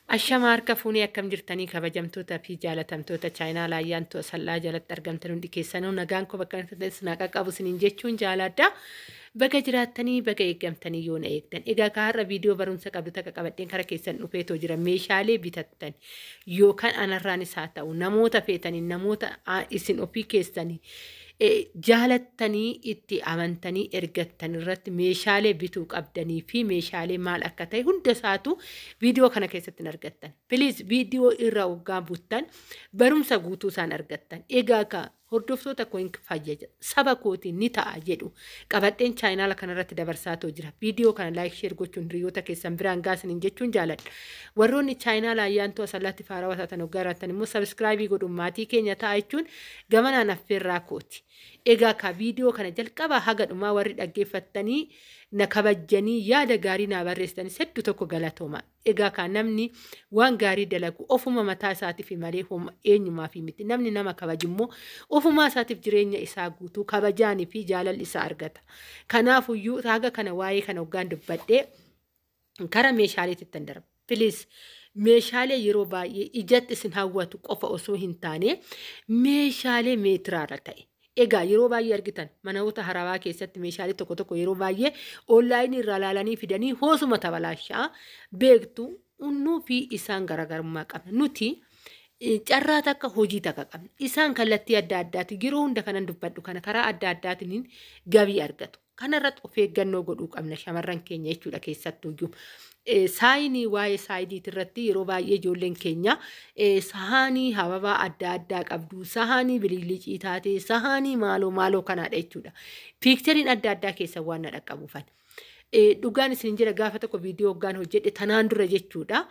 Ashama harka fuunee, akkam jirtanii kabajamtoota fi jaalatamtoota chaayinaa laayyaantu asallaa jalatti argamtan? Hundi keessanuu nagaan koo bakka isin qaqqabu isiniin jechuun jaaladha. Baga jiraattanii, baga eeggamtanii yoo na eegdan. Egaa ka har'a viidiyoo barumsa qabdu takka qabadheen kara keessan dhufeetoo jira. Meeshaalee bitattan yookaan anarraanis haa ta'u, namoota feetanii, namoota isin ofii keessanii jaalattanii itti amantanii ergattan irratti meeshaalee bituu qabdanii fi meeshaalee maal akka ta'e hunda isaatu viidiyoo kana keessatti hin argattan. Please, viidiyoo irra waggaa buttan barumsa guutuu isaan argattan. Egaa ka hordoftoota koo hin fayyada, saba kootiin ni ta'a jedhu qabadheen chaayinaala kanarratti dabarsaatoo jira. Viidiyoo kana like, share gochuun hiriyoota keessan biraan gaasaniin jechuun jaaladha. Warroonni chaayinaala ayyaantuu asallaatti faarawaa taatan hoggaa jiraattan immoo subscribe godhuun maatii keenya ta'a jechuun gamanaan affeerraa kooti. Egaa ka viidiyoo kana jalqabaa haga dhumaa warri dhaggeeffattanii na kabajjanii yaada gaarii naa barreessitanis hedduu tokko galatooma. Egaa ka namni waan gaarii dalagu ofuma mataa isaatiif malee eenyumaaf miti. Namni nama kabaju immoo ofumaa isaatiif jireenya isaa guutuu kabajaanii fi jaalalli isaa argata. Kanaafuyyuu haga kana waa'ee kana hoggaan dubbadhee kara meeshaaleetti darba. Please, meeshaalee yeroo baay'ee ijatti isin hawwatu qofa osoo hin taane meeshaalee meetiraarra ta'e. Egaa yeroo baay'ee argitan manoota harawaa keessatti meeshaalee tokko tokko yeroo baay'ee online irraa ilaalanii fidanii hoosuma tabalaashaa beektu. Unnuu fi isaan garaagarummaa qabna. Nuti carraa takka, hojii takka qabna. Isaan kallattii adda addaatiin, yeroo hunda kanan dubbadhu kana, karaa adda addaatiin gabii argatu. Kanarratti of eeggannoo godhuu qabna shamarran keenya jechuudha keessattuyyuu. Saayinii, waa'ee saayidiit irratti yeroo baay'ee ijoolleen keenya sahaanii hababaa adda addaa qabdu, sahaanii bililicii taate, sahaanii maaloo maaloo kanaadha jechuudha. Pictureiin adda addaa keessa waan na dhaqqabuufan. Dhugaan isin jira, gaafa tokko viidiyoo hoggaan hojjedhe tanaan dura jechuudha.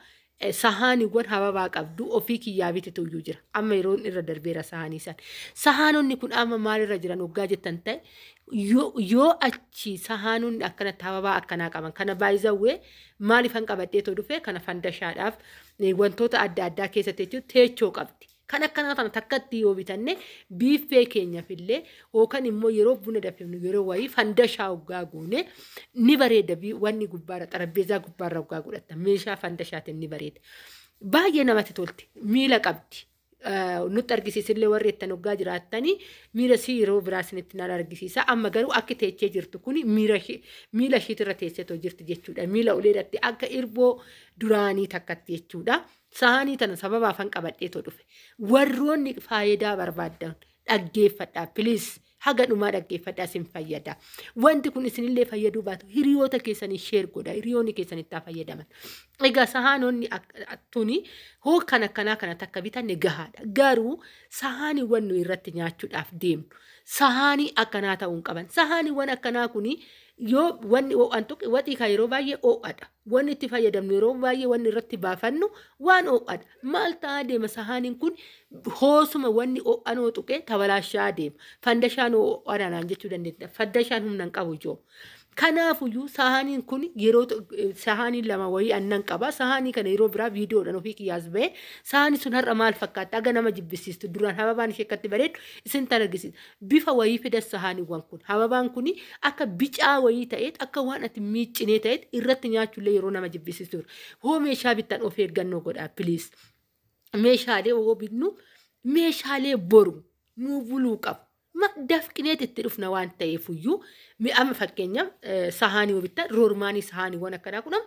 Sahaaniiwwan hababaa qabdu ofii kiyyaa bitetu iyyuu jira. Amma yeroon irra darbeera sahaanii san. Sahaanonni kun amma maalirra jiran hoggaa jettan ta'e, yoo achi sahaanonni akkanatti hababaa akkanaa qaban kana baay'izawwee maaliifan qabadheetoo dhufe kana fandashaadhaaf wantoota adda addaa keessatti jechuun teechoo qabdi. Kan akkanaa kana takkatti yoo bitanne biiffee keenyaaf illee yookaan immoo yeroo buna danfifnu, yeroo wayii fandashaa hoggaa goone ni bareeda. Wanni gubbaarra, xarabbeezaa gubbaarra hoggaa godhatta meeshaa fandashaatiin ni bareeda. Baay'ee namatti tolti. Miila qabdi. Nutti argisiisillee warri ittiin hoggaa jiraattanii miila sii yeroo biraa isinitti nan argisiisa. Amma garuu akki teechee jirtu kuni miila ishiitirra teessetoo jirti jechuudha. Miila oleerratti akka irboo duraanii takkatti jechuudha. Sahaanii tana sababaafan qabadheetoo dhufe. Warroonni faayidaa barbaaddan dhaggeeffadhaa, please, haga dhumaa dhaggeeffadhaa, isin fayyada. Wanti kun isinillee fayyaduu baatu hiriyoota keessanii share godha, hiriyoonni keessanitti haa fayyadaman. Egaa sahaanonni tuni hoo kan akkanaa kana takka bitanne gahaadha. Garuu sahaaniiwwan nu irratti nyaachuudhaaf deemnu sahaanii akkanaa ta'uu hin qaban. Sahaaniiwwan akkanaa kuni yoo wanni ho'an tuqe, waxii kan yeroo baay'ee ho'adha. Wanni itti fayyadamnu yeroo baay'ee wanni irratti baafannu waan ho'adha. Maal ta'aa deema? Sahaaniin kun hoosuma wanni ho'anoo tuqee tabalaashaa deema. Fandashaan ho'adha naan jechuu dandeetta. Fandashaan humna hin qabu ijoo. Kanaafuyyuu sahaaniin kun yeroo sahaaniin lama wayii annan qaba. Sahaanii kana yeroo biraa viidiyoodhaan ofii kiyyaas ba'e. Sahaanii sun har'a maal fakkaata? Aga nama jibbisiistu, duraan hababaan ishee akkatti bareedu isin tan argisiisa. Bifa wayii fidan sahaaniiwwan kun. Hababaan kun akka bicaa wayii ta'eet, akka waan ati miiccinee ta'eet irratti nyaachuullee yeroo nama jibbisiistu. Hoo meeshaa bittan of eeggannoo godhaa, please. Meeshaalee hoo bitnu meeshaalee boru nuu buluu qabu. Ma dafqineet itti dhufna waan ta'eefuyyuu, amma fakkeenyaaf sahaanii yoo bittan, roormaanii sahaaniiwwan akkanaa kun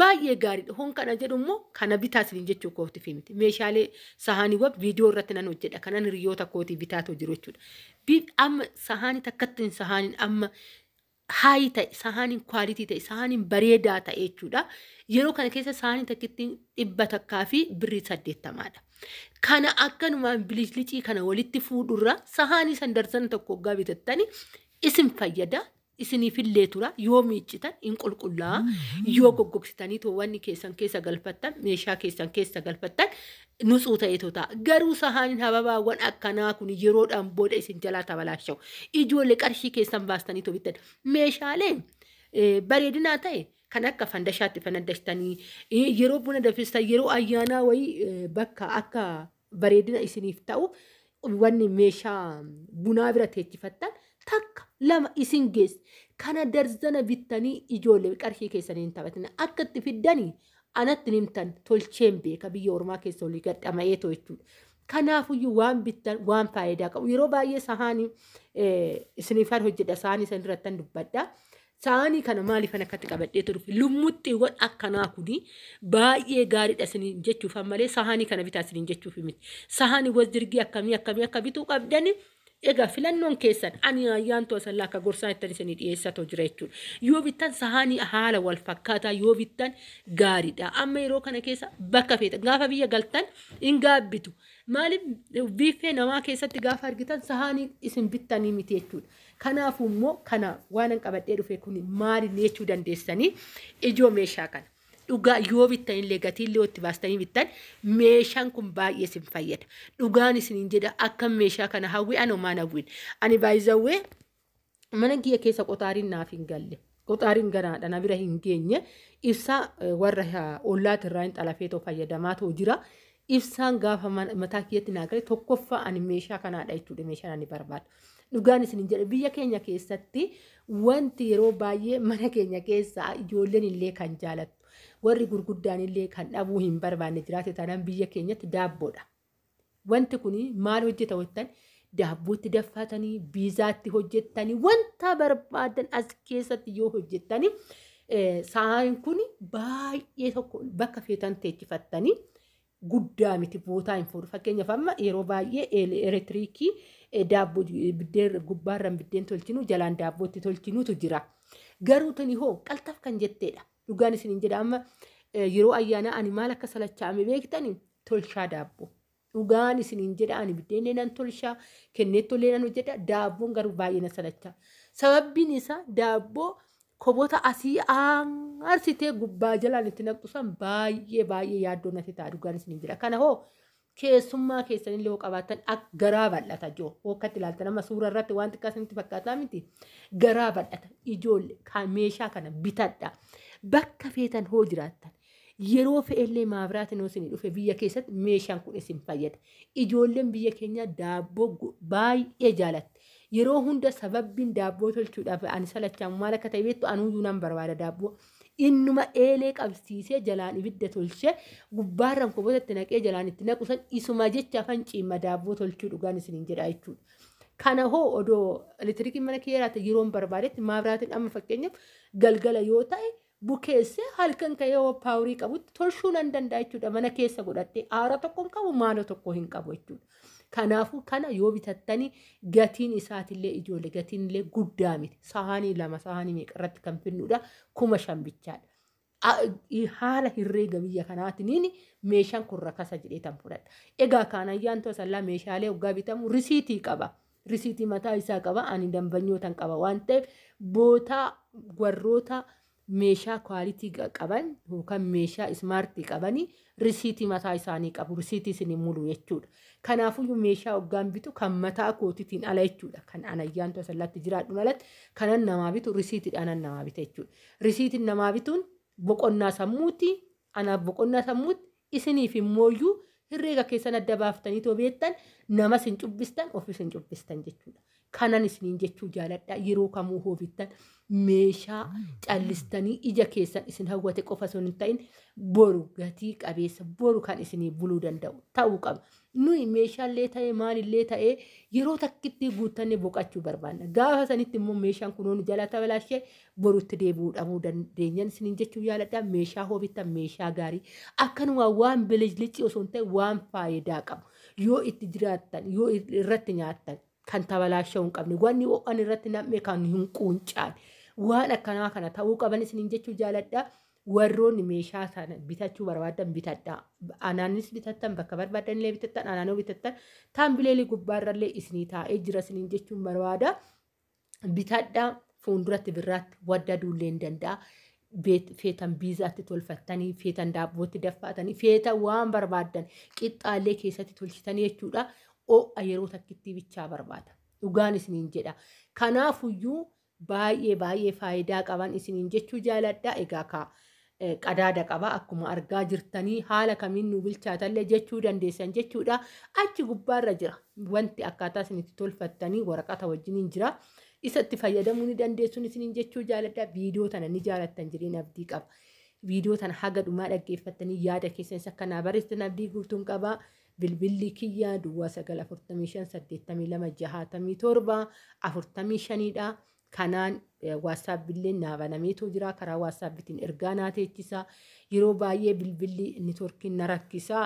baay'ee gaariidha. Hon kana jedhu immoo kana bitaa isiniin jechuu kootiif miti. Meeshaalee sahaaniiwwan viidiyoo irratti nan hojjedha. Kanan hiriyoota kootii bitaatoo jiru jechuudha. Amma sahaanii takkattiin, sahaaniin amma high ta'e, sahaaniin quality ta'e, sahaaniin bareedaa ta'e jechuudha. Yeroo kana keessa sahaanii takkittiin 180 fi birrii. Kana akkanumaan biliclicii kana walitti fuudhurra sahaanii san darzana tokko hoggaa bitattani isin fayyada. Isiniifillee tura, yoo miiccitan hin qulqullaa'a, yoo goggogsitanii too wanni keessan keessa galfattan, meeshaa keessan keessa galfattan nutsuu ta'etu ta'a. Garuu sahaaniin hababaawwan akkanaa kun yeroodhaan booda isin jalaa tabalaasha'u. Ijoollee, qarshii keessan baastanii too bittan meeshaalee bareedinaa ta'e kan akka fandashaatti fanadashtanii yeroo buna danfistan, yeroo ayyaanaa wayii bakka akka bareedina isiniif ta'u wanni meeshaa bunaa bira teechifattan takka lama isin geesse. Kana darzana bittanii, ijoollee, qarshii keessanii hin taphatin. Akka itti fiddanii Anatti nimtan tolcheen beeka biyya ormaa keessa olii gadhama'eetoo jechuudha. Kanaafuyyuu waan bittan waan faayidaa qabu. Yeroo baay'ee sahaanii isiniifan hojjedha, sahaanii san irrattan dubbadha. Sahaanii kana maaliifan akkatti qabadhee dhufe? Lummuxxiiwwan akkanaa kuni baay'ee gaariidha isiniin jechuuf malee sahaanii kana bitaa isiniin jechuuf miti. Sahaanii wasdirgii akkamii akkamii akka bituu qabdani egaa filannoon keessan ani ayyaantu asallaa akka gorsaa ittiin isinii dhiyeessatoo jira jechuudha. Yoo bittan sahaanii haala wal fakkaataa yoo bittan gaariidha. Amma yeroo kana keessa bakka feetan gaafa biyya galtan hin gaabbitu. Maaliif biiffee namaa keessatti gaafa argitan sahaanii isin bittanii miti jechuudha. Kanaafuu immoo kana waan an qabadhee dhufe kun maali jechuu dandeessanii ijoo meeshaa kana. Dhugaa yoo bittan illee gatii illee itti baastanii bittan meeshaan kun baay'ee isin fayyada. Dhugaan isiniin jedha akka meeshaa kana hawwi ani homaan hawwin. Ani baay'izawwee mana kiyya keessa qotaariin naaf hin galle. Qotaariin ganaadha na bira hin geenye. Ibsaa warra ollaatirraa hin xalafeetoo fayyadamaatoo jira. Ibsaan gaafa mataa kiyyatti naa gale tokkoffaa ani meeshaa kanaadha jechuudha meeshaan ani barbaadu. Dhugaan isiniin jedha biyya keenya keessatti wanti yeroo baay'ee mana keenya keessaa ijoolleen illee kan jaalattu warri gurguddaan illee kan dhabuu hin barbaanne jiraate taanaan biyya keenyatti daabboodha. Wanti kun maal hojjeta jettan daabbootti daffatanii biizaatti hojjettanii wanta barbaadan as keessatti yoo hojjettanii sa'aan kun baay'ee tokko bakka feetan teechifattanii guddaa miti bootaa hin fuudhu. Fakkeenyaaf amma yeroo baay'ee elektiriikii daabboo biddeen gubbaarraan biddeen tolchinu jalaan daabbootti tolchinutu jira. Garuu tuni hoo qaltaf kan jetteedha. Dhugaan isiniin jedha amma yeroo ayyaanaa ani maal akka salachaa'ame beektani tolchaa daabboo. Dhugaan isiniin jedha ani biddeen nan tolchaa kenneettollee nan hojjedha daabboon garuu baay'ee na salachaa. Sababbiin isaa daabboo koboota asii aarsitee gubbaa jalaan itti naqxu san baay'ee baay'ee yaaddoo natti ta'a dhugaan isiniin jedha. Kana hoo keessummaa keessanillee hoo qabaattan garaa bal'ata joo. Hokkatti ilaaltan amma suura irratti waan xiqqaa isinitti fakkaataa miti. Garaa bal'ata ijoollee kan meeshaa kana bitadha. Bakka feetan hoo jiraattan yeroo fe'ellee maabiraatiin hoo isinii dhufe biyya keessatti meeshaan kun isin fayyada. Ijoolleen biyya keenyaa daabboo baay'ee jaalatti. Yeroo hunda sababbiin daabboo tolchuudhaaf ani salachaan maal akka ta'e beektu anuyyuu nan barbaada daabboo. Innuma eelee qabsiisee jalaan ibidda tolchee gubbaarraan koboota itti naqee jalaan itti naqu san isuma jecha afaan ciimma daabboo tolchuu dhugaan isiniin jedha jechuudha. Kana hoo odoo elektiriikiin mana kee jiraate yeroon barbaadetti maabiraatiin amma fakkeenyaaf galgala yoo ta'e bukeessee halkan ka'ee hoo paaworii qabutti tolchuu nan danda'a jechuudha. Mana keessa godhadhee aara tokko hin qabu maaloo tokko hin qabu jechuudha. Kanaafuu kana yoo bitattanii gatiin isaatillee ijoollee gatiin illee guddaa miti. Sahaanii lama sahaanii meeqa irratti kan finnuudha 5,000 bichaadha. Haala herreega biyya kanaatiin meeshaan kun rakasa jedhee tan fudhadha. Egaa kaan ayyaantu asallaa meeshaalee hoggaa bitamu risiitii qaba. Risiitii mataa isaa qaba. Ani dambanyootan qaba waan ta'eef bootaa warroota meeshaa kwaalitii qaban yookaan meeshaa ismaartii qabanii risiitii mataa isaanii qabu. Risiitii isin mulu jechuudha. Kanaafuyyuu meeshaa hoggaan bitu kan mataa kootiitiin ala jechuudha. Kan an ayyaantu asallaatti jiraadhuun alatti kanan namaa bitu risiitiidhaan namaa bita jechuudha. Risiitiin namaa bituun boqonnaa sammuuti. Anaaf boqonnaa sammuuti. Isiniif immooyyuu herreega keessan adda baaftanii too beektan namas hin cubbistan ofis hin cubbistan jechuudha. Kanan isiniin jechuu jaaladha. Yeroo kamuu hoo bittan meeshaa callistanii ija keessan isin hawwate qofa osoo hin ta'in boru gatii qabeessa boru kan isinii buluu danda'u ta'uu qaba. Nuyi meeshaallee ta'ee maalillee ta'ee yeroo takkitti guuttannee boqachuu barbaanna. Gaafa sanitti immoo meeshaan kunuun jala tabalaashee borutti deebi'uu dhabuu dandeenyan isiniin jechuu jaaladha. Meeshaa hoo bittan meeshaa gaarii akkanuma waan bilijlicii osoo hin ta'in waan faayidaa qabu yoo itti jiraattan yoo irratti nyaattan kan tabalaashee hin qabne wanni ho'an irratti nam'e kan hin quuncaane waan akkanaa kana ta'uu qaban isiniin jechuu jaaladha. Warroonni meeshaa sana bitachuu barbaadan bitadha. Anaanis bitattan bakka barbaadan illee bitattan anaanoo bitattan taambileelii gubbaarrallee isinii taa'ee jira isiniin jechuun barbaada. Bitadha fuulduratti birraatti wadda duullee hin danda'a. Feetan biizaatti tolfattanii feetan daabbootti daffaatanii feetan waan barbaadan qixxaallee keessatti tolchitanii jechuudha. Ho'a yeroo takkitti bichaa barbaada. Dhugaan isiniin jedha. Kanaafuyyuu baay'ee baay'ee faayidaa qaban isiniin jechuu jaaladha. Egaa kaa qadaada qaba akkuma argaa jirtanii haala kamiin nu bilchaatallee jechuu dandeessan jechuudha. Achi gubbaarra jira. Wanti akkaataa isinitti tolfattanii waraqata wajjiniin jira. Isatti fayyadamuu ni dandeessuun isiniin jechuu jaaladha. Viidiyoo tana ni jaalattan jedheen abdii qaba. Viidiyoo tana haga dhumaa dhaggeeffattanii yaada keessanis akka naa barreessitan abdii guutuun qaba. Bilbilli kiyya duwwaa 9 45 82 67 45dha. Kanaan WhatsApp illee naa banameetu jira. Karaa WhatsAppiitiin ergaa naa teechisa. Yeroo baay'ee bilbilli networkiin na rakkisa.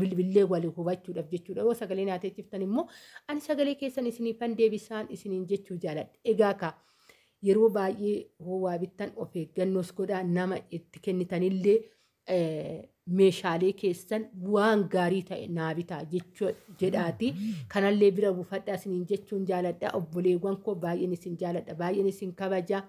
Bilbillee walii hubachuudhaaf jechuudha. Yoo sagalee naa teechiftan immoo ani sagalee keessan isiniifan deebisaan isiniin jechuu jaaladha. Egaa kaa yeroo baay'ee hoo waa bittan of eeggannoos godhaa, nama itti kennitanillee meeshaalee keessan waan gaarii ta'e naa bitaa jedhaati. Kanallee bira buufadhaa isiniin jechuun jaaladha. Obboleewwan koo, baay'een isin jaaladha. Baay'een isin kabaja.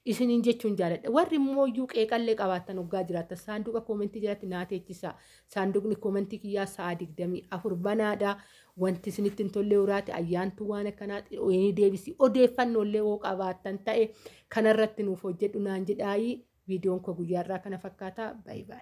Isiniin jechuun jaaladha. Warri immoo iyyuu qeeqallee qabaattan hoggaa jiraattan saanduqa koomentii jalatti naa teechisa. Saanduqni koomentii kiyyaa sa'a 24 banaadha. Wanti isinitti hin tolle horaate, ayyaantu waan akkanaa ni deebisi. Odeeffannoolee hoo qabaattan ta'e kanarratti nuuf hojjedhu naan jedhaayi. Viidiyoon koo guyyaarraa kana fakkaata. Baay'ee baay'ee.